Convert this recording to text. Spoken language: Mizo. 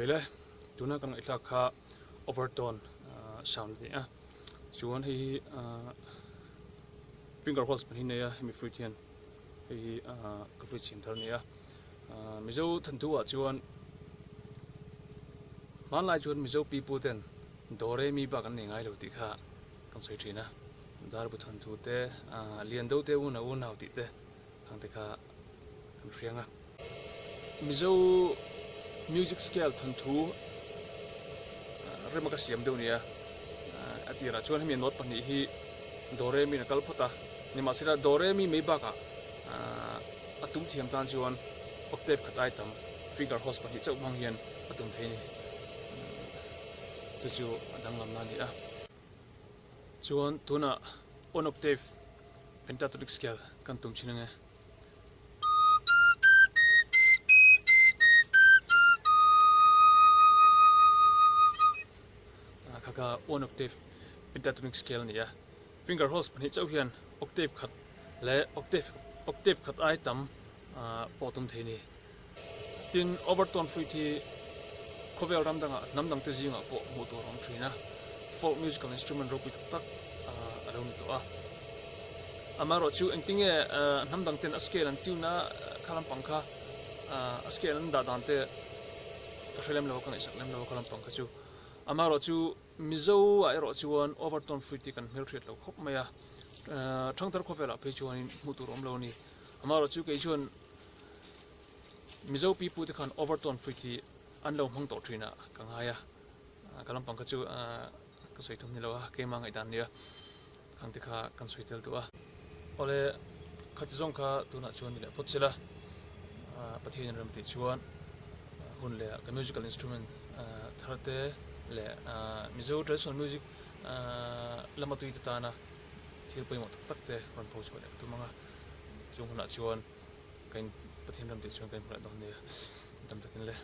Chibai le, tuna kan ngaihthlak kha overtone sound a ni a, chuan hei hi finger holes pahnih a nei a hemi fruit hian hei hi ka fruit siam thar a ni a, Mizo thanthu ah chuan hmanlai chuan Mizo pipu ten do re mi bak an nei ngai lo tih kha kan sawi thin a, Darbu thanthu te Liando te unau unau tih te khang te kha kan hriang a. Mizo music scale thawnthu rema ka siam deuh nia, a tirah chuan hemi note pahnih hi do re mi in a kal phawt a, nimahsela do re mi mai bakah a tum thiam tan chuan octave khat ai tam finger host pahnih chauh hmang hian a tum thei a ni. Chu chu a danglamna a ni a. Chuan tunah one octave pentatonic scale kan tum thin ange. Kha kha one octave pentatonic scale a ni a. Finger holes pahnih chauh hian octave khat leh octave octave khat ai tam pawh tum thei a ni. Tin, overtone fruit hi khawvel ram dangah hnam dangte zingah pawh hmuh tur a awm thin a, folk musical instrument ropui tak tak a lo ni tawh a. Amaherawh chu engtinge hnam dangten a scale an tune a, kha lampang kha a scale an dah dan te ka hre lem lo a, ka ngaihsak lem lo a kha lampang kha chu. Amaherawh chu Mizo ah erawh chuan overtone fruit hi kan hmelhriat lo khawp mai a, thangthar khawvelah phei chuanin hmuh tur a awm lo a ni. Amaherawh chu kei chuan Mizo pipu te khan overtone fruit hi an lo hmang tawh thin a ka ngai a, ka lampang kha chu ka sawi thum ni lo a, keimah ngaihdan nia khang te kha kan sawi tel duh a. Awle khati zawng kha tunah chuan ni leh phawt sela, Pathian in rem tih chuan hun leh ka musical instrument thar te leh Mizo traditional music lama tui te tana thil pawimawh tak tak te rawn pho chhuah leh ka tum ang a, chung hunah chuan Ka in Pathian ram tih chuan ka inhmu leh dawn nia, dam takin le.